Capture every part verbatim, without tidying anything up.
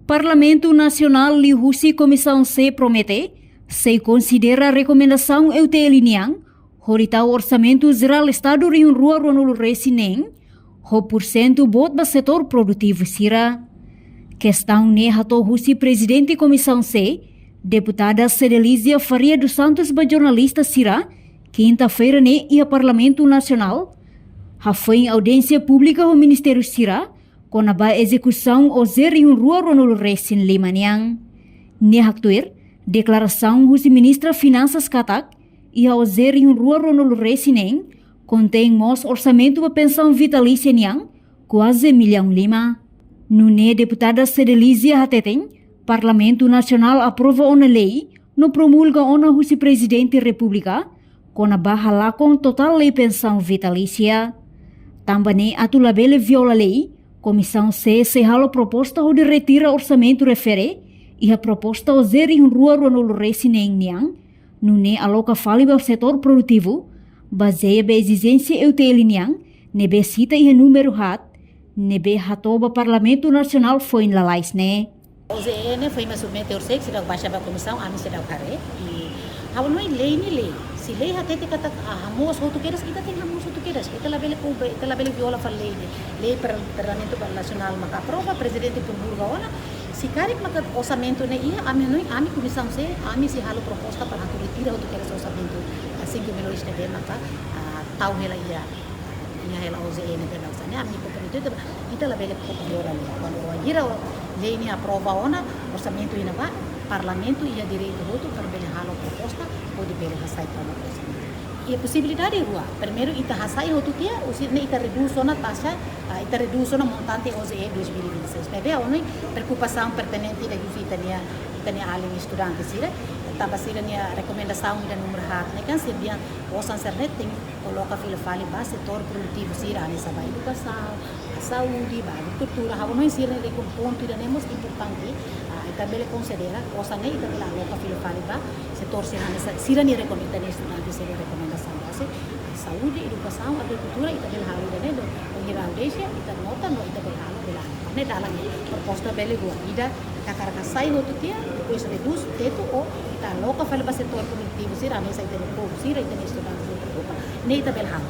Parlamentu Nasionál liuhusi Komisaun C promete sei konsidera rekomendasaun E U T L nian hodi tau Orsamentu Jerál Estadu rihun rua ruanulu-resin-neen, ho porsentu boot ba setór produtivu sira. Kestaun ne'e hato'o husi Prezidente Komisaun C, Deputada Cedelizia Faria dos Santos ba jornalista sira, kinta-feira ne'e iha Parlamentu Nasionál, hafoin audiénsia públika ho ministériu sira, kona-ba ezekusaun O J rihun rua ruanulu-resin-lima nian. Nia haktuir, deklarasaun husi Ministra Finansas katak, iha O J rihun rua ruanulu-resin-neen, kontein mós orsamentu ba pensaun vitalísia nian, kuaze millaun lima. Nune'e Deputada Cedelizia hateten, Parlamentu Nasionál aprova ona lei, no promulga ona husi Prezidente Repúblika, kona-ba halakon totál lei pensaun vitalísia. Tanba ne'e atu labele viola lei, Komisaun C sei halo proposta hodi retira orsamentu refere iha proposta O J rihun rua ruanulu-resin-neen nian, nune'e aloka fali ba setór produtivu, bazeia ba ezijénsia E U T L nian, ne'ebé sita iha númeru haat, ne'ebé hato'o ba Parlamentu Nasionál foin lalais ne'e. O J E ne'e foin mak submete horisehik, seidauk baixa ba komisaun, ami seidauk haree. I ha'u hanoin lei ne'e lei. Se lei hatete katak, ah, hamoos hotu kedas, ita tenke hamoos hotu kedas. Ita labele kumpre, ita labele viola fali lei ne'e. Lei per-, Parlamentu Nasionál maka aprova, Prezidente promulga ona. Se karik maka orsamentu ne'e iha, ami hanoin, ami Komisaun C, ami sei halo proposta para atu retira hotu kedas orsamentu, ah, cinco milhões ne'ebé maka, ah, tau hela iha, iha hela O J E ne'e, ne'e, ne'e, ami kompromete ita, ita labele viola lei. Kuandu bainhira lei ne'e aprova ona, orsamentu iha ne'ebá, Parlamentu iha direitu hotu para bele halo proposta, hodi bele hasai tau ona orsamentu. Iha posibilidade rua. Primeiru, ita hasai hotu tiha, husi ne'e ita redús ona taxa, ah, ita redús ona montante O J E dois mil e vinte e seis. Ne'ebé, ha'u hanoin preokupasaun pertinente ida husi ita-nia, ita-nia alin estudante sira, tanba sira-nia rekomendasaun ida númeru haat ne'e kan, se dehan osan sira-ne'e tenke koloka fila fali ba setór produtivu sira, hanesan ba edukasaun, ba saúde, ba agrikultura, ha'u hanoin sira-nia rekomenda ida-ne'e mós importante, ah, ita bele konsidera, osan ne'e ita bele aloka fila fali ba setór sira hanesan, sira-nia rekomenda, ita-nia estudante sira-nia rekomendasaun, ba se saúde, edukasaun, agrikultura, ita bele halo ida-ne'e, no, no hirau de'it, ita nota, no ita bele halo, bele halo. Ne'e dalan ne'e, proposta bele rua, ida, ita hakarak hasai hotu tiha, depois redús, tetu, ou ita aloka fali ba setór produtivu sira, hanesan ita-nia povu sira, ita-nia estudante sira preokupa, ne'e ita bele halo.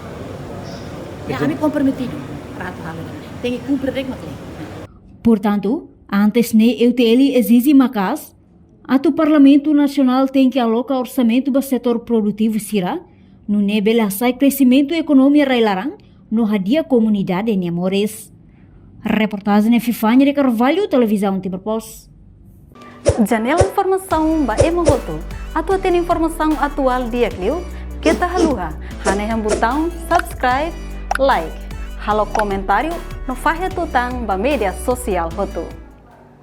Ne'e, betul, ami komprometidu para atu halo ne'e. Tenke kumpre regras mak lei. Portantu, antes ne'e E U T L ezije maka'as, atu Parlamentu Nasionál tenke aloka orsamentu ba setór produtivu sira, nune'e bele hasai kresimentu ekonomia rai-laran, no hadi'a komunidade nia moris. Reportajen Epifania de Carvalho, Televizaun Timor Post. Janela informasaun ba ema hotu. Atu hatene informasaun atuál di'ak liu, keta haluha hanehan butaun subscribe, like, halo komentáriu, no fahe tutan ba média sosiál hotu.